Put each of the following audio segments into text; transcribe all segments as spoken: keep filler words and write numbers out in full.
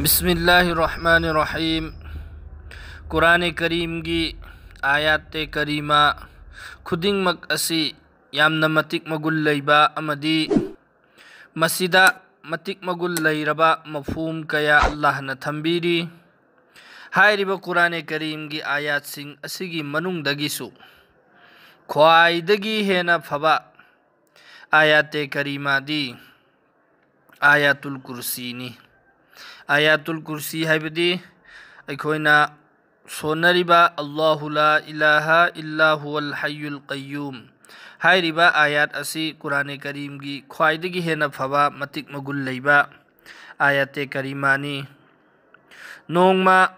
ꯕꯤꯁꯃꯤꯜꯂꯥꯍꯤꯔ ꯔꯍꯃꯥꯅꯤꯔ ꯔꯍꯤꯝ꯫ ꯀꯨꯔꯥꯅꯦ ꯀꯔꯤꯝꯒꯤ ꯑꯥꯌꯥꯠꯇꯦ ꯀꯔꯤꯃꯥ ꯈꯨꯗꯤꯡꯃꯛ ꯑꯁꯤ ꯌꯥꯝꯅ ꯃꯇꯤꯛ ꯃꯒꯨꯟ ꯂꯩꯕ ꯑꯃꯗꯤ ꯃꯁꯤꯗ ꯃꯇꯤꯛ ꯃꯒꯨꯟ ꯂꯩꯔꯕ ꯃꯐꯍꯨꯝ ꯀꯌꯥ ꯑꯜꯂꯥꯍꯅ ꯊꯝꯕꯤꯔꯤ꯫ ꯍꯥꯏꯔꯤꯕ ꯀꯨꯔꯥꯅꯦ ꯀꯔꯤꯝꯒꯤ ꯑꯥꯌꯥꯠꯁꯤꯡ ꯑꯁꯤꯒꯤ ꯃꯅꯨꯡꯗꯒꯤꯁꯨ ꯈ꯭ꯋꯥꯏꯗꯒꯤ ꯍꯦꯟꯅ ꯐꯕ ꯑꯥꯌꯥꯠꯇꯦ ꯀꯔꯤꯃꯥꯗꯤ ꯑꯥꯌꯥꯇꯨꯜ ꯀꯨꯔꯁꯤꯅꯤ꯫ ꯑꯥꯌꯥꯇꯨꯜ ꯀꯨꯔꯁꯤ ꯍꯥꯏꯕꯗꯤ ꯑꯩꯈꯣꯏꯅ ꯁꯣꯟꯅꯔꯤꯕ "ꯑꯜꯂꯥꯍꯨ ꯂꯥ ꯏꯂꯥꯍ ꯏꯜꯂꯥ ꯍꯨꯋꯜ ꯍꯌ꯭ꯌꯨꯜ ꯀꯌ꯭ꯌꯨꯝ" ꯍꯥꯏꯔꯤꯕ ꯑꯥꯌꯥꯠ ꯑꯁꯤ ꯀꯨꯔꯥꯅꯦ ꯀꯔꯤꯝꯒꯤ ꯈ꯭ꯋꯥꯏꯗꯒꯤ ꯍꯦꯟꯅ ꯐꯕ, ꯃꯇꯤꯛ ꯃꯒꯨꯟ ꯂꯩꯕ ꯑꯥꯌꯥꯇꯦ ꯀꯔꯤꯃꯥꯅꯤ꯫ ꯅꯣꯡꯃ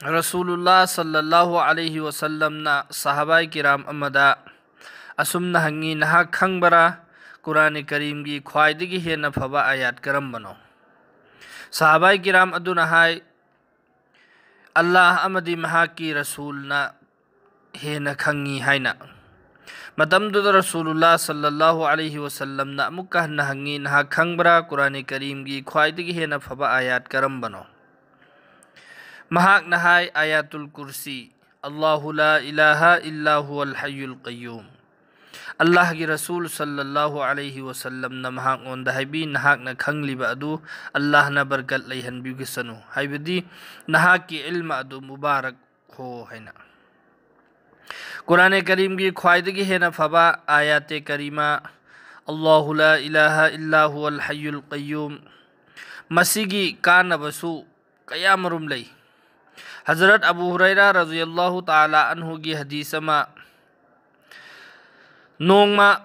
ꯔꯁꯨꯂꯨꯜꯂꯥ ꯁꯜꯂꯜꯂꯥꯍꯨ ꯑꯂꯩꯍꯤ ꯋꯁꯜꯂꯝꯅ ꯁꯍꯥꯕꯥꯏ ꯀꯤꯔꯥꯝ ꯑꯃꯗ ꯑꯁꯨꯝꯅ ꯍꯪꯉꯤ, "ꯅꯍꯥꯛ ꯈꯪꯕꯔꯥ ꯀꯨꯔꯥꯅꯦ ꯀꯔꯤꯝꯒꯤ ꯈ꯭ꯋꯥꯏꯗꯒꯤ ꯍꯦꯟꯅ ꯐꯕ ꯑꯥꯌꯥꯠ ꯀꯔꯝꯕꯅꯣ?" ꯁꯍꯥꯕꯥꯏ ꯀꯤꯔꯥꯝ ꯑꯗꯨꯅ ꯍꯥꯏ, "ꯑꯜꯂꯥꯍ ꯑꯃꯗꯤ ꯃꯍꯥꯛꯀꯤ ꯔꯁꯨꯜꯅ ꯍꯦꯟꯅ ꯈꯪꯉꯤ" ꯍꯥꯏꯅ꯫ ꯃꯇꯝꯗꯨꯗ ꯔꯁꯨꯂꯨꯜꯂꯥ ꯁꯜꯂꯜꯂꯥꯍꯨ ꯑꯂꯩꯍꯤ ꯋꯁꯜꯂꯝꯅ ꯑꯃꯨꯛꯀ ꯍꯟꯅ ꯍꯪꯉꯤ, "ꯅꯍꯥꯛ ꯈꯪꯕ꯭ꯔꯥ ꯀꯨꯔꯥꯅꯦ ꯀꯔꯤꯝꯒꯤ ꯈ꯭ꯋꯥꯏꯗꯒꯤ ꯍꯦꯟꯅ ꯐꯕ ꯑꯥꯌꯥꯠ ꯀꯔꯝꯕꯅꯣ?" ꯃꯍꯥꯛꯅ ꯍꯥꯏ, "ꯑꯥꯌꯥꯇꯨꯜ ꯀꯨꯔꯁꯤ, ꯑꯜꯂꯥꯍꯨ ꯂꯥ ꯏꯂꯥꯍ ꯏꯜꯂꯥ ꯍꯨꯋꯜ ꯍꯌ꯭ꯌꯨꯜ ꯀꯌ꯭ꯌꯨꯝ"꯫ ꯑꯜꯂꯥꯍꯒꯤ ꯔꯁꯨꯜ ꯁꯜꯂꯜꯂꯥꯍꯨ ꯑꯂꯩꯍꯤ ꯋꯁꯜꯂꯝꯅ ꯃꯍꯥꯛꯉꯣꯟꯗ ꯍꯥꯏꯕꯤ, "ꯅꯍꯥꯛꯅ ꯈꯪꯂꯤꯕ ꯑꯗꯨ ꯑꯜꯂꯥꯍꯅ ꯕꯔꯀꯠ ꯂꯩꯍꯟꯕꯤꯒꯁꯅꯨ", ꯍꯥꯏꯕꯗꯤ ꯅꯍꯥꯛꯀꯤ ꯏꯜꯃ ꯑꯗꯨ ꯃꯨꯕꯥꯔꯛ ꯍꯣ ꯍꯥꯏꯅ꯫ ꯀꯨꯔꯥꯅꯦ ꯀꯔꯤꯝꯒꯤ ꯈ꯭ꯋꯥꯏꯗꯒꯤ ꯍꯦꯟꯅ ꯐꯕ ꯑꯥꯌꯥꯇꯦ ꯀꯔꯤꯃꯥ, "ꯑꯜꯂꯥꯍꯨ ꯂꯥ ꯏꯂꯥꯍ ꯏꯜꯂꯥ ꯍꯨꯋꯜ ꯍꯌ꯭ꯌꯨꯜ ꯀꯌ꯭ꯌꯨꯝ"꯫ ꯃꯁꯤꯒꯤ ꯀꯥꯟꯅꯕꯁꯨ ꯀꯌꯥꯃꯔꯨꯝ ꯂꯩ꯫ ꯍꯖꯔꯠ ꯑꯕꯨ ꯍꯨꯔꯩꯔꯥ ꯔꯖꯤꯌꯜꯂꯥꯍꯨ ꯇꯥꯂꯥ ꯑꯟꯍꯨꯒꯤ ꯍꯗꯤꯁ ꯑꯃ, ꯅꯣꯡꯃ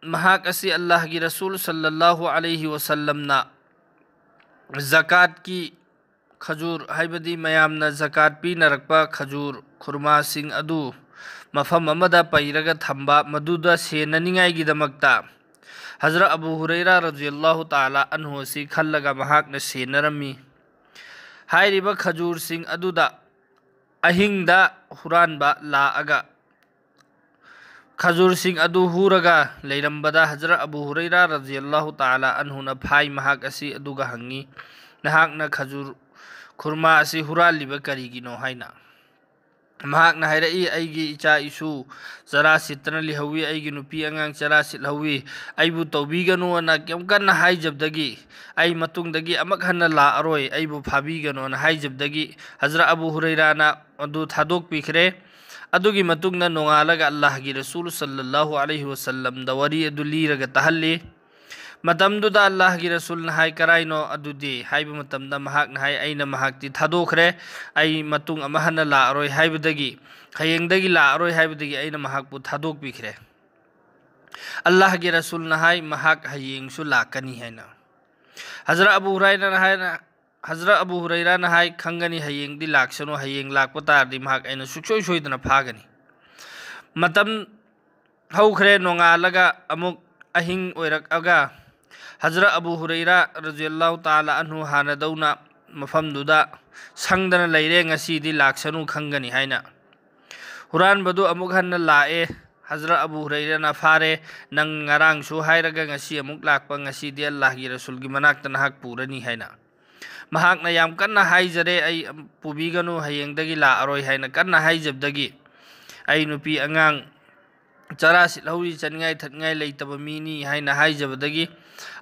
ꯃꯍꯥꯛ ꯑꯁꯤ ꯑꯜꯂꯥꯍꯒꯤ ꯔꯁꯨꯜ ꯁꯜꯂꯜꯂꯥꯍꯨ ꯑꯂꯩꯍꯤ ꯋꯁꯜꯂꯝꯅ ꯖꯀꯥꯠꯀꯤ ꯈꯖꯨꯔ, ꯍꯥꯏꯕꯗꯤ ꯃꯌꯥꯝꯅ ꯖꯀꯥꯠ ꯄꯤꯅꯔꯛꯄ ꯈꯖꯨꯔ, ꯈꯨꯔꯃꯥꯁꯤꯡ ꯑꯗꯨ ꯃꯐꯝ ꯑꯃꯗ ꯄꯩꯔꯒ ꯊꯝꯕ, ꯃꯗꯨꯗ ꯁꯦꯟꯅꯅꯤꯡꯉꯥꯏꯒꯤꯗꯃꯛꯇ ꯍꯖꯔꯠ ꯑꯕꯨ ꯍꯨꯔꯩꯔꯥ ꯔꯖꯤꯌꯜꯂꯥꯍꯨ ꯇꯥꯂꯥ ꯑꯟꯍꯨ ꯑꯁꯤ ꯈꯜꯂꯒ ꯃꯍꯥꯛꯅ ꯁꯦꯟꯅꯔꯝꯃꯤ꯫ ꯍꯥꯏꯔꯤꯕ ꯈꯖꯨꯔꯁꯤꯡ ꯑꯗꯨꯗ ꯑꯍꯤꯡꯗ ꯍꯨꯔꯥꯟꯕ ꯂꯥꯛꯑꯒ ꯈꯖꯨꯔꯁꯤꯡ ꯑꯗꯨ ꯍꯨꯔꯒ ꯂꯩꯔꯝꯕꯗ ꯍꯖꯔꯠ ꯑꯕꯨ ꯍꯨꯔꯩꯔꯥ ꯔꯖꯤꯌꯜꯂꯥꯍꯨ ꯇꯥꯂꯥ ꯑꯟꯍꯨꯅ ꯐꯥꯏ꯫ ꯃꯍꯥꯛ ꯑꯁꯤ ꯑꯗꯨꯒ ꯍꯪꯉꯤ, ꯅꯍꯥꯛꯅ ꯈꯖꯨꯔ, ꯈꯨꯔꯃꯥ ꯑꯁꯤ ꯍꯨꯔꯥꯜꯂꯤꯕ ꯀꯔꯤꯒꯤꯅꯣ?" ꯍꯥꯏꯅ꯫ ꯃꯍꯥꯛꯅ ꯍꯥꯏꯔꯛꯏ, "ꯑꯩꯒꯤ ꯏꯆꯥ ꯏꯁꯨ ꯆꯔꯥ ꯁꯤꯠꯇꯅ ꯂꯩꯍꯧꯋꯤ, ꯑꯩꯒꯤ ꯅꯨꯄꯤ ꯑꯉꯥꯡ ꯆꯔꯥ ꯁꯤꯠꯍꯧꯋꯤ, ꯑꯩꯕꯨ ꯇꯧꯕꯤꯒꯅꯨꯅ ꯌꯥꯝ ꯀꯟꯅ ꯍꯥꯏꯖꯕꯗꯒꯤ, ꯑꯩ ꯃꯇꯨꯡꯗꯒꯤ ꯑꯃꯨꯛ ꯍꯟꯅ ꯂꯥꯛꯑꯔꯣꯏ, ꯑꯩꯕꯨ ꯐꯥꯕꯤꯒꯅꯣꯅ" ꯍꯥꯏꯖꯕꯗꯒꯤ ꯍꯖꯔꯠ ꯑꯕꯨ ꯍꯨꯔꯩꯔꯥꯅ ꯑꯗꯨ ꯊꯥꯗꯣꯛꯄꯤꯈ꯭ꯔꯦ꯫ ꯑꯗꯨꯒꯤ ꯃꯇꯨꯡꯗ ꯅꯣꯡꯉꯥꯜꯂꯒ ꯑꯜꯂꯥꯍꯒꯤ ꯔꯁꯨꯜ ꯁꯜꯂꯜꯂꯥꯍꯨ ꯑꯂꯩꯍꯤ ꯋꯁꯜꯂꯝꯗ ꯋꯥꯔꯤ ꯑꯗꯨ ꯂꯤꯔꯒ ꯇꯥꯍꯜꯂꯤ꯫ ꯃꯇꯝꯗꯨꯗ ꯑꯜꯂꯥꯍꯒꯤ ꯔꯁꯨꯜꯅ ꯍꯥꯏ, "ꯀꯔꯥꯏꯅꯣ ꯑꯗꯨꯗꯤ?" ꯍꯥꯏꯕ ꯃꯇꯝꯗ ꯃꯍꯥꯛꯅ ꯍꯥꯏ, "ꯑꯩꯅ ꯃꯍꯥꯛꯇꯤ ꯊꯥꯗꯣꯛꯈ꯭ꯔꯦ, ꯑꯩ ꯃꯇꯨꯡ ꯑꯃ ꯍꯟꯅ ꯂꯥꯛꯑꯔꯣꯏ ꯍꯥꯏꯕꯗꯒꯤ, ꯍꯌꯦꯡꯗꯒꯤ ꯂꯥꯛꯑꯔꯣꯏ ꯍꯥꯏꯕꯗꯒꯤ ꯑꯩꯅ ꯃꯍꯥꯛꯄꯨ ꯊꯥꯗꯣꯛꯄꯤꯈ꯭ꯔꯦ"꯫ ꯑꯜꯂꯥꯍꯒꯤ ꯔꯁꯨꯜꯅ ꯍꯥꯏ, "ꯃꯍꯥꯛ ꯍꯌꯦꯡꯁꯨ ꯂꯥꯛꯀꯅꯤ" ꯍꯥꯏꯅ꯫ ꯍꯖꯔꯠ ꯑꯕꯨ ꯍꯨꯔꯥꯏꯔꯥꯅ ꯍꯥꯏꯅ, ꯍꯖꯔꯠ ꯑꯕꯨ ꯍꯨꯔꯩꯔꯥꯅ ꯍꯥꯏ, "ꯈꯪꯒꯅꯤ, ꯍꯌꯦꯡꯗꯤ ꯂꯥꯛꯁꯅꯨ, ꯍꯌꯦꯡ ꯂꯥꯛꯄ ꯇꯥꯔꯗꯤ ꯃꯍꯥꯛ ꯑꯩꯅ ꯁꯨꯡꯁꯣꯏ ꯁꯣꯏꯗꯅ ꯐꯥꯒꯅꯤ"꯫ ꯃꯇꯝ ꯍꯧꯈ꯭ꯔꯦ꯫ ꯅꯣꯡꯉꯥꯜꯂꯒ ꯑꯃꯨꯛ ꯑꯍꯤꯡ ꯑꯣꯏꯔꯛꯑꯒ ꯍꯖꯔꯠ ꯑꯕꯨ ꯍꯨꯔꯩꯔꯥ ꯔꯖꯤꯌꯜꯂꯥꯍꯨ ꯇꯥꯂꯥ ꯑꯟꯍꯨ ꯍꯥꯟꯅꯗꯧꯅ ꯃꯐꯝꯗꯨꯗ ꯁꯪꯗꯅ ꯂꯩꯔꯦ, "ꯉꯁꯤꯗꯤ ꯂꯥꯛꯁꯅꯨ, ꯈꯪꯒꯅꯤ" ꯍꯥꯏꯅ꯫ ꯍꯨꯔꯥꯟꯕꯗꯨ ꯑꯃꯨꯛ ꯍꯟꯅ ꯂꯥꯛꯑꯦ꯫ ꯍꯖꯔꯠ ꯑꯕꯨ ꯍꯨꯔꯩꯔꯥꯅ ꯐꯥꯔꯦ, "ꯅꯪ ꯉꯔꯥꯡꯁꯨ ꯍꯥꯏꯔꯒ ꯉꯁꯤ ꯑꯃꯨꯛ ꯂꯥꯛꯄ, ꯉꯁꯤꯗꯤ ꯑꯜꯂꯥꯍꯒꯤ ꯔꯁꯨꯜꯒꯤ ꯃꯅꯥꯛꯇ ꯅꯍꯥꯛ ꯄꯨꯔꯅꯤ" ꯍꯥꯏꯅ꯫ ꯃꯍꯥꯛꯅ ꯌꯥꯝ ꯀꯟꯅ ꯍꯥꯏꯖꯔꯦ, "ꯑꯩ ꯄꯨꯕꯤꯒꯅꯨ, ꯍꯌꯦꯡꯗꯒꯤ ꯂꯥꯛꯑꯔꯣꯏ" ꯍꯥꯏꯅ ꯀꯟꯅ ꯍꯥꯏꯖꯕꯗꯒꯤ, "ꯑꯩ ꯅꯨꯄꯤ ꯑꯉꯥꯡ ꯆꯔꯥ ꯁꯤꯠꯍꯧꯔꯤ, ꯆꯥꯅꯤꯡꯉꯥꯏ ꯊꯛꯅꯤꯡꯉꯥꯏ ꯂꯩꯇꯕ ꯃꯤꯅꯤ" ꯍꯥꯏꯅ ꯍꯥꯏꯖꯕꯗꯒꯤ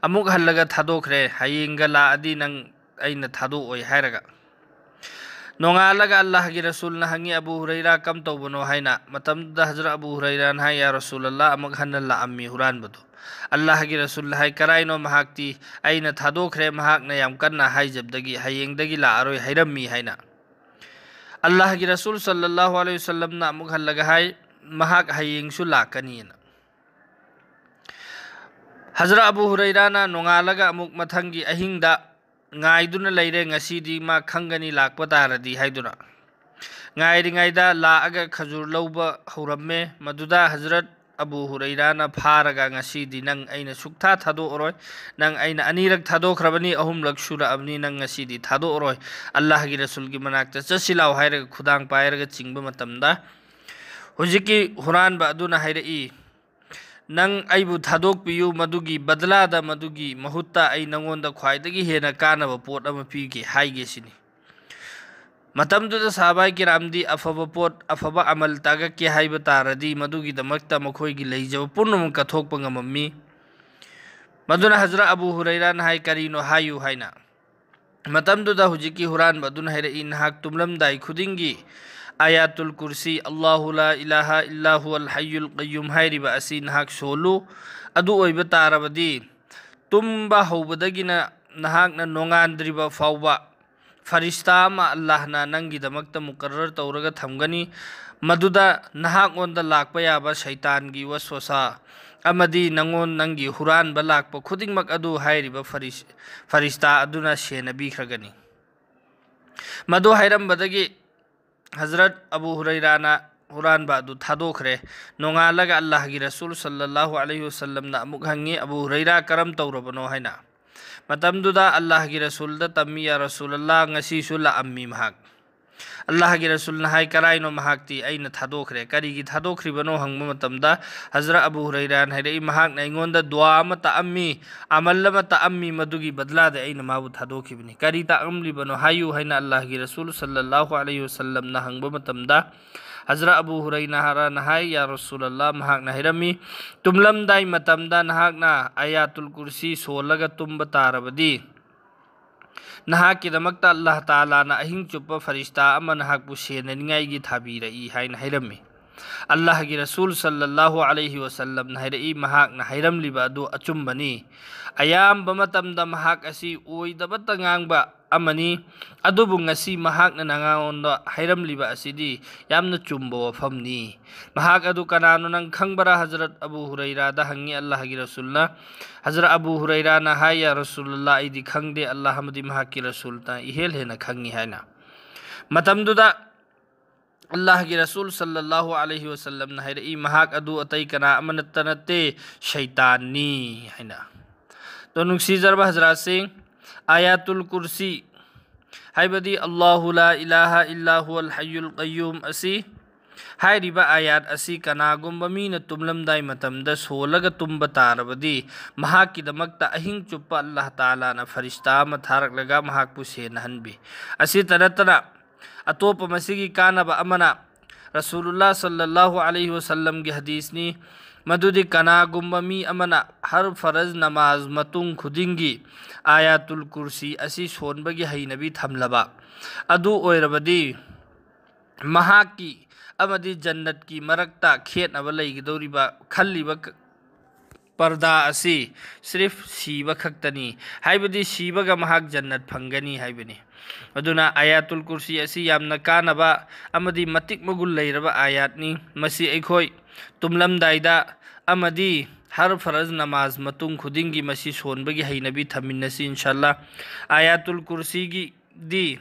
ꯑꯃꯨꯛ ꯍꯜꯂꯒ ꯊꯥꯗꯣꯛꯈ꯭ꯔꯦ꯫ "ꯍꯌꯦꯡꯒ ꯂꯥꯛꯑꯗꯤ ꯅꯪ ꯑꯩꯅ ꯊꯥꯗꯣꯛꯑꯣꯏ" ꯍꯥꯏꯔꯒ꯫ ꯅꯣꯡꯉꯥꯜꯂꯒ ꯑꯜꯂꯥꯍꯒꯤ ꯔꯁꯨꯜꯅ ꯍꯪꯉꯤ, "ꯑꯕꯨ ꯍꯨꯔꯩꯔꯥ ꯀꯝ ꯇꯧꯕꯅꯣ?" ꯍꯥꯏꯅ꯫ ꯃꯇꯝꯗꯨꯗ ꯍꯖꯔꯠ ꯑꯕꯨ ꯍꯨꯔꯩꯔꯥꯅ ꯍꯥꯏ, "ꯌꯥ ꯔꯁꯨꯂꯜꯂꯥꯍ, ꯑꯃꯨꯛ ꯍꯟꯅ ꯂꯥꯛꯑꯝꯃꯤ ꯍꯨꯔꯥꯟꯕꯗꯨ"꯫ ꯑꯜꯂꯥꯍꯒꯤ ꯔꯁꯨꯜꯅ ꯍꯥꯏ, "ꯀꯔꯥꯏꯅꯣ ꯃꯍꯥꯛꯇꯤ? ꯑꯩꯅ ꯊꯥꯗꯣꯛꯈ꯭ꯔꯦ, ꯃꯍꯥꯛꯅ ꯌꯥꯝ ꯀꯟꯅ ꯍꯥꯏꯖꯕꯗꯒꯤ ꯍꯌꯦꯡꯗꯒꯤ ꯂꯥꯛꯑꯔꯣꯏ ꯍꯥꯏꯔꯝꯃꯤ" ꯍꯥꯏꯅ꯫ ꯑꯜꯂꯥꯍꯒꯤ ꯔꯁꯨꯜ ꯁꯜꯂꯜꯂꯥꯍꯨ ꯑꯂꯩꯍꯤ ꯋꯁꯜꯂꯝꯅ ꯑꯃꯨꯛ ꯍꯜꯂꯒ ꯍꯥꯏ, "ꯃꯍꯥꯛ ꯍꯌꯦꯡꯁꯨ ꯂꯥꯛꯀꯅꯤꯅ"꯫ ꯍꯖꯔꯠ ꯑꯕꯨ ꯍꯨꯔꯩꯔꯥꯅ ꯅꯣꯡꯉꯥꯜꯂꯒ ꯑꯃꯨꯛ ꯃꯊꯪꯒꯤ ꯑꯍꯤꯡꯗ ꯉꯥꯏꯗꯨꯅ ꯂꯩꯔꯦ, "ꯉꯁꯤꯗꯤ ꯃꯥ ꯈꯪꯒꯅꯤ ꯂꯥꯛꯄ ꯇꯥꯔꯗꯤ" ꯍꯥꯏꯗꯨꯅ꯫ ꯉꯥꯏꯔꯤꯉꯩꯗ ꯂꯥꯛꯑꯒ ꯈꯖꯨꯔ ꯂꯧꯕ ꯍꯧꯔꯝꯃꯦ꯫ ꯃꯗꯨꯗ ꯍꯖꯔꯠ ꯑꯕꯨ ꯍꯨꯔꯩꯔꯥꯅ ꯐꯥꯔꯒ, "ꯉꯁꯤꯗꯤ ꯅꯪ ꯑꯩꯅ ꯁꯨꯛꯊꯥ ꯊꯥꯗꯣꯛꯑꯔꯣꯏ, ꯅꯪ ꯑꯩꯅ ꯑꯅꯤꯔꯛ ꯊꯥꯗꯣꯛꯈ꯭ꯔꯕꯅꯤ, ꯑꯍꯨꯝꯂꯛ ꯁꯨꯔꯛꯑꯕꯅꯤ, ꯅꯪ ꯉꯁꯤꯗꯤ ꯊꯥꯗꯣꯛꯑꯔꯣꯏ, ꯑꯜꯂꯥꯍꯒꯤ ꯔꯁꯨꯜꯒꯤ ꯃꯅꯥꯛꯇ ꯆꯠꯁꯤ ꯂꯥꯎ" ꯍꯥꯏꯔꯒ ꯈꯨꯗꯥꯡ ꯄꯥꯏꯔꯒ ꯆꯤꯡꯕ ꯃꯇꯝꯗ, ꯍꯧꯖꯤꯛꯀꯤ ꯍꯨꯔꯥꯟꯕ ꯑꯗꯨꯅ ꯍꯥꯏꯔꯛꯏ, "ꯅꯪ ꯑꯩꯕꯨ ꯊꯥꯗꯣꯛꯄꯤꯌꯨ, ꯃꯗꯨꯒꯤ ꯕꯗꯂꯥꯗ, ꯃꯗꯨꯒꯤ ꯃꯍꯨꯠꯇ ꯑꯩ ꯅꯪꯉꯣꯟꯗ ꯈ꯭ꯋꯥꯏꯗꯒꯤ ꯍꯦꯟꯅ ꯀꯥꯟꯅꯕ ꯄꯣꯠ ꯑꯃ ꯄꯤꯒꯦ" ꯍꯥꯏꯒꯦ ꯁꯤꯅꯤ꯫ ꯃꯇꯝꯗꯨꯗ ꯁꯍꯥꯕꯥꯏ ꯀꯤꯔꯥꯝꯗꯤ ꯑꯐꯕ ꯄꯣꯠ, ꯑꯐꯕ ꯑꯃꯜ ꯇꯥꯒꯠꯀꯦ ꯍꯥꯏꯕ ꯇꯥꯔꯗꯤ ꯃꯗꯨꯒꯤꯗꯃꯛꯇ ꯃꯈꯣꯏꯒꯤ ꯂꯩꯖꯕ ꯄꯨꯝꯅꯃꯛ ꯀꯠꯊꯣꯛꯄ ꯉꯝꯃꯝꯃꯤ꯫ ꯃꯗꯨꯅ ꯍꯖꯔꯠ ꯑꯕꯨ ꯍꯨꯔꯩꯔꯥꯅ ꯍꯥꯏ, "ꯀꯔꯤꯅꯣ ꯍꯥꯏꯌꯨ" ꯍꯥꯏꯅ꯫ ꯃꯇꯝꯗꯨꯗ ꯍꯧꯖꯤꯛꯀꯤ ꯍꯨꯔꯥꯟꯕ ꯑꯗꯨꯅ ꯍꯥꯏꯔꯛꯏ, "ꯅꯍꯥꯛ ꯇꯨꯝꯂꯝꯗꯥꯏ ꯈꯨꯗꯤꯡꯒꯤ ꯑꯌꯥꯇꯨꯜ ꯀꯨꯔꯁꯤ, "ꯑꯜꯂꯥꯍꯨ ꯂꯥ ꯏꯂꯥꯍ ꯏꯜꯂꯥ ꯍꯨꯋꯜ ꯍꯥꯏꯌꯨꯜ ꯀꯩꯌꯨꯝ" ꯍꯥꯏꯔꯤꯕ ꯑꯁꯤ ꯅꯍꯥꯛ ꯁꯣꯜꯂꯨ꯫ ꯑꯗꯨ ꯑꯣꯏꯕ ꯇꯥꯔꯕꯗꯤ ꯇꯨꯝꯕ ꯍꯧꯕꯗꯒꯤꯅ ꯅꯍꯥꯛꯅ ꯅꯣꯡꯉꯥꯟꯗ꯭ꯔꯤꯕ ꯐꯥꯎꯕ ꯐꯔꯤꯁꯇꯥ ꯑꯃ ꯑꯜꯂꯥꯍꯅ ꯅꯪꯒꯤꯗꯃꯛꯇ ꯃꯨꯀꯔꯔ ꯇꯧꯔꯒ ꯊꯝꯒꯅꯤ꯫ ꯃꯗꯨꯗ ꯅꯍꯥꯛꯉꯣꯟꯗ ꯂꯥꯛꯄ ꯌꯥꯕ ꯁꯩꯇꯥꯟꯒꯤ ꯋꯁꯋꯁꯥ ꯑꯃꯗꯤ ꯅꯪꯉꯣꯟ, ꯅꯪꯒꯤ ꯍꯨꯔꯥꯟꯕ ꯂꯥꯛꯄ ꯈꯨꯗꯤꯡꯃꯛ ꯑꯗꯨ ꯍꯥꯏꯔꯤꯕ ꯐꯔꯤꯁ-, ꯐꯔꯤꯁꯇꯥ ꯑꯗꯨꯅ ꯁꯦꯟꯅꯕꯤꯈ꯭ꯔꯒꯅꯤ"꯫ ꯃꯗꯨ ꯍꯥꯏꯔꯝꯕꯗꯒꯤ ꯍꯖꯔꯠ ꯑꯕꯨ ꯍꯨꯔꯩꯔꯥꯅ ꯍꯨꯔꯥꯟꯕ ꯑꯗꯨ ꯊꯥꯗꯣꯛꯈ꯭ꯔꯦ꯫ ꯅꯣꯡꯉꯥꯜꯂꯒ ꯑꯜꯂꯥꯍꯒꯤ ꯔꯁꯨꯜ ꯁꯜꯂꯜꯂꯥꯍꯨ ꯑꯂꯩꯍꯤ ꯋꯁꯜꯂꯝꯅ ꯑꯃꯨꯛ ꯍꯪꯉꯤ, "ꯑꯕꯨ ꯍꯨꯔꯩꯔꯥ ꯀꯔꯝ ꯇꯧꯔꯕꯅꯣ?" ꯍꯥꯏꯅ꯫ ꯃꯇꯝꯗꯨꯗ ꯑꯜꯂꯥꯍꯒꯤ ꯔꯁꯨꯜꯗ ꯇꯝꯃꯤ, "ꯌꯥ ꯔꯁꯨꯂꯜꯂꯥꯍ, ꯉꯁꯤꯁꯨ ꯂꯥꯛꯑꯝꯃꯤ ꯃꯍꯥꯛ"꯫ ꯑꯜꯂꯥꯍꯒꯤ ꯔꯁꯨꯜꯅ ꯍꯥꯏ, "ꯀꯔꯥꯏꯅꯣ ꯃꯍꯥꯛꯇꯤ? ꯑꯩꯅ ꯊꯥꯗꯣꯛꯈ꯭ꯔꯦ"꯫ "ꯀꯔꯤꯒꯤ ꯊꯥꯗꯣꯛꯈ꯭ꯔꯤꯕꯅꯣ?" ꯍꯪꯕ ꯃꯇꯝꯗ ꯍꯖꯔꯠ ꯑꯕꯨ ꯍꯨꯔꯩꯔꯥꯅ ꯍꯥꯏꯔꯛꯏ, "ꯃꯍꯥꯛꯅ ꯑꯩꯉꯣꯟꯗ ꯗꯨꯋꯥ ꯑꯃ ꯇꯥꯛꯑꯝꯃꯤ, ꯑꯃꯜ ꯑꯃ ꯇꯥꯛꯑꯝꯃꯤ, ꯃꯗꯨꯒꯤ ꯕꯗꯂꯥꯗ ꯑꯩꯅ ꯃꯥꯕꯨ ꯊꯥꯗꯣꯛꯈꯤꯕꯅꯤ"꯫ "ꯀꯔꯤ ꯇꯥꯛꯂꯝꯂꯤꯕꯅꯣ ꯍꯥꯏꯌꯨ" ꯍꯥꯏꯅ ꯑꯜꯂꯥꯍꯒꯤ ꯔꯁꯨꯜ ꯁꯜꯂꯜꯂꯥꯍꯨ ꯑꯂꯩꯍꯤ ꯋꯁꯜꯂꯝꯅ ꯍꯪꯕ ꯃꯇꯝꯗ ꯍꯖꯔꯠ ꯑꯕꯨ ꯍꯨꯔꯩꯔꯥꯅ ꯍꯥꯏ, "ꯌꯥ ꯔꯁꯨꯂꯜꯂꯥꯍ", ꯃꯍꯥꯛꯅ ꯍꯥꯏꯔꯝꯃꯤ, "ꯇꯨꯝꯂꯝꯗꯥꯏ ꯃꯇꯝꯗ ꯅꯍꯥꯛꯅ ꯑꯌꯥꯇꯨꯜ ꯀꯨꯔꯁꯤ ꯁꯣꯜꯂꯒ ꯇꯨꯝꯕ ꯇꯥꯔꯕꯗꯤ ꯅꯍꯥꯛꯀꯤꯗꯃꯛꯇ ꯑꯜꯂꯥꯍ ꯇꯥꯂꯥꯅ ꯑꯍꯤꯡ ꯆꯨꯞꯄ ꯐꯔꯤꯁꯇꯥ ꯑꯃ ꯅꯍꯥꯛꯄꯨ ꯁꯦꯟꯅꯅꯤꯡꯉꯥꯏꯒꯤ ꯊꯥꯕꯤꯔꯛꯏ" ꯍꯥꯏꯅ ꯍꯥꯏꯔꯝꯃꯤ꯫ ꯑꯜꯂꯥꯍꯒꯤ ꯔꯁꯨꯜ ꯁꯜꯂꯜꯂꯥꯍꯨ ꯑꯂꯩꯍꯤ ꯋꯁꯜꯂꯝꯅ ꯍꯥꯏꯔꯛꯏ, "ꯃꯍꯥꯛꯅ ꯍꯥꯏꯔꯝꯂꯤꯕ ꯑꯗꯨ ꯑꯆꯨꯝꯕꯅꯤ꯫ ꯑꯌꯥꯝꯕ ꯃꯇꯝꯗ ꯃꯍꯥꯛ ꯑꯁꯤ ꯑꯣꯏꯗꯕꯇ ꯉꯥꯡꯕ ꯑꯃꯅꯤ, ꯑꯗꯨꯕꯨ ꯉꯁꯤ ꯃꯍꯥꯛꯅ ꯅꯉꯣꯟꯗ ꯍꯥꯏꯔꯝꯂꯤꯕ ꯑꯁꯤꯗꯤ ꯌꯥꯝꯅ ꯆꯨꯝꯕ ꯋꯥꯐꯝꯅꯤ"꯫ "ꯃꯍꯥꯛ ꯑꯗꯨ ꯀꯅꯥꯅꯣ ꯅꯪ ꯈꯪꯕꯔꯥ?" ꯍꯖꯔꯠ ꯑꯕꯨ ꯍꯨꯔꯩꯔꯥꯗ ꯍꯪꯉꯤ ꯑꯜꯂꯥꯍꯒꯤ ꯔꯁꯨꯜꯅ꯫ ꯍꯖꯔꯠ ꯑꯕꯨ ꯍꯨꯔꯩꯔꯥꯅ ꯍꯥꯏ, "ꯌꯥ ꯔꯁꯨꯂꯜꯂꯥꯍ, ꯑꯩꯗꯤ ꯈꯪꯗꯦ, ꯑꯜꯂꯥꯍ ꯑꯃꯗꯤ ꯃꯍꯥꯛꯀꯤ ꯔꯁꯨꯜꯅ ꯏꯍꯦꯜ ꯍꯦꯟꯅ ꯈꯪꯉꯤ" ꯍꯥꯏꯅ꯫ ꯃꯇꯝꯗꯨꯗ ꯑꯜꯂꯥꯍꯒꯤ ꯔꯁꯨꯜ ꯁꯜꯂꯜꯂꯥꯍꯨ ꯑꯂꯩꯍꯤ ꯋꯁꯜꯂꯝꯅ ꯍꯥꯏꯔꯛꯏ, "ꯃꯍꯥꯛ ꯑꯗꯨ ꯑꯇꯩ ꯀꯅꯥ ꯑꯃꯠꯇ ꯅꯠꯇꯦ, ꯁꯩꯇꯥꯟꯅꯤ" ꯍꯥꯏꯅ꯫ ꯑꯗꯣ ꯅꯨꯡꯁꯤꯖꯔꯕ ꯍꯖꯔꯥꯠꯁꯤꯡ, ꯑꯌꯥꯇꯨꯜ ꯀꯨꯔꯁꯤ ꯍꯥꯏꯕꯗꯤ "ꯑꯜꯂꯥꯍꯨ ꯂꯥ ꯏꯂꯥꯍ ꯏꯜꯂꯥ ꯍꯨꯋꯜ ꯍꯥꯏꯌꯨꯜ ꯀꯩꯌꯨꯝ" ꯑꯁꯤ ꯍꯥꯏꯔꯤꯕ ꯑꯥꯌꯥꯠ ꯑꯁꯤ ꯀꯅꯥꯒꯨꯝꯕ ꯃꯤꯅ ꯇꯨꯝꯂꯝꯗꯥꯏ ꯃꯇꯝꯗ ꯁꯣꯜꯂꯒ ꯇꯨꯝꯕ ꯇꯥꯔꯕꯗꯤ, ꯃꯍꯥꯛꯀꯤꯗꯃꯛꯇ ꯑꯍꯤꯡ ꯆꯨꯞꯄ ꯑꯜꯂꯥꯍ ꯇꯥꯂꯥꯅ ꯐꯔꯤꯁꯇꯥ ꯑꯃ ꯊꯥꯔꯛꯂꯒ ꯃꯍꯥꯛꯄꯨ ꯁꯦꯟꯅꯍꯟꯕꯤ꯫ ꯑꯁꯤꯇ ꯅꯠꯇꯅ, ꯑꯇꯣꯞꯄ ꯃꯁꯤꯒꯤ ꯀꯥꯟꯅꯕ ꯑꯃꯅ, ꯔꯁꯨꯂꯨꯜꯂꯥ ꯁꯜꯂꯜꯂꯥꯍꯨ ꯑꯂꯩꯍꯤ ꯋꯁꯜꯂꯝꯒꯤ ꯍꯗꯤꯁꯅꯤ, ꯃꯗꯨꯗꯤ ꯀꯅꯥꯒꯨꯝꯕ ꯃꯤ ꯑꯃꯅ ꯍꯔ ꯐꯔꯖ ꯅꯃꯥꯖ ꯃꯇꯨꯡ ꯈꯨꯗꯤꯡꯒꯤ ꯑꯥꯌꯥꯇꯨꯜ ꯀꯨꯔꯁꯤ ꯑꯁꯤ ꯁꯣꯟꯕꯒꯤ ꯍꯩꯅꯕꯤ ꯊꯝꯂꯕ ꯑꯗꯨ ꯑꯣꯏꯔꯕꯗꯤ, ꯃꯍꯥꯛꯀꯤ ꯑꯃꯗꯤ ꯖꯟꯅꯠꯀꯤ ꯃꯔꯛꯇ ꯈꯦꯠꯅꯕ ꯂꯩꯒꯗꯧꯔꯤꯕ ꯈꯜꯂꯤꯕ ꯄꯔꯗꯥ ꯑꯁꯤ ꯁ꯭ꯔꯤꯐ ꯁꯤꯕ ꯈꯛꯇꯅꯤ, ꯍꯥꯏꯕꯗꯤ ꯁꯤꯕꯒ ꯃꯍꯥꯛ ꯖꯟꯅꯠ ꯐꯪꯒꯅꯤ ꯍꯥꯏꯕꯅꯤ꯫ ꯑꯗꯨꯅ ꯑꯥꯌꯥꯇꯨꯜ ꯀꯨꯔꯁꯤ ꯑꯁꯤ ꯌꯥꯝꯅ ꯀꯥꯟꯅꯕ ꯑꯃꯗꯤ ꯃꯇꯤꯛ ꯃꯒꯨꯟ ꯂꯩꯔꯕ ꯑꯥꯌꯥꯠꯅꯤ꯫ ꯃꯁꯤ ꯑꯩꯈꯣꯏ ꯇꯨꯝꯂꯝꯗꯥꯏꯗ ꯑꯃꯗꯤ ꯍꯔ ꯐꯔꯖ ꯅꯃꯥꯖ ꯃꯇꯨꯡ ꯈꯨꯗꯤꯡꯒꯤ ꯃꯁꯤ ꯁꯣꯟꯕꯒꯤ ꯍꯩꯅꯕꯤ ꯊꯝꯃꯤꯟꯅꯁꯤ, ꯏꯟꯁꯥꯜꯂꯥ꯫ ꯑꯥꯌꯥꯇꯨꯜ ꯀꯨꯔꯁꯤꯒꯤꯗꯤ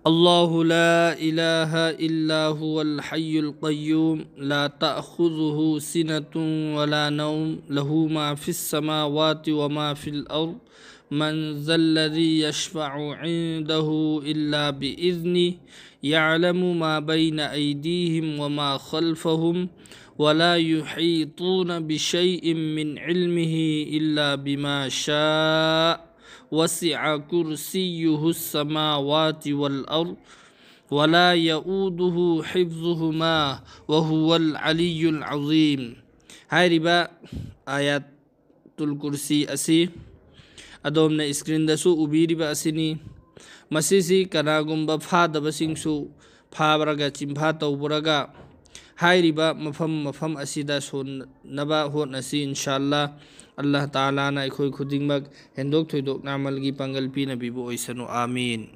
الله لا إله إلا هو الحي القيوم لا تأخذه سنة ولا نوم له ما في السماوات وما في الأرض من ذا الذي يشفع عنده إلا بإذنه يعلم ما بين أيديهم وما خلفهم ولا يحيطون بشيء من علمه إلا بما شاء وسع كرسيه السماوات والأرض ولا يؤوده حفظهما وهو العلي العظيم. ꯍꯥꯏꯔꯤꯕ ꯑꯥꯌꯥꯇꯨꯜ ꯀꯨꯔꯁꯤ ꯑꯁꯤ ꯑꯗꯣꯝꯅ ꯏꯁꯀ꯭ꯔꯤꯟꯗꯁꯨ ꯎꯕꯤꯔꯤꯕ ꯑꯁꯤꯅꯤ꯫ ꯃꯁꯤꯁꯤ ꯀꯅꯥꯒꯨꯝꯕ ꯐꯥꯗꯕꯁꯤꯡꯁꯨ ꯐꯥꯕꯔꯒ ꯆꯤꯟꯐꯥ ꯇꯧꯕꯔꯒ ꯍꯥꯏꯔꯤꯕ ꯃꯐꯝ ꯃꯐꯝ ꯑꯁꯤꯗ ꯁꯣꯟꯅꯕ ꯍꯣꯠꯅꯁꯤ, ꯏꯟꯁꯥꯜꯂꯥ꯫ ꯑꯜꯂꯥꯍ ꯇꯥꯂꯥꯅ ꯑꯩꯈꯣꯏ ꯈꯨꯗꯤꯡꯃꯛ ꯍꯦꯟꯗꯣꯛ ꯊꯣꯏꯗꯣꯛꯅ ꯑꯃꯜꯒꯤ ꯄꯥꯡꯒꯜ ꯄꯤꯅꯕꯤꯕ ꯑꯣꯏꯁꯅꯨ꯫ ꯑꯥꯃꯤꯟ꯫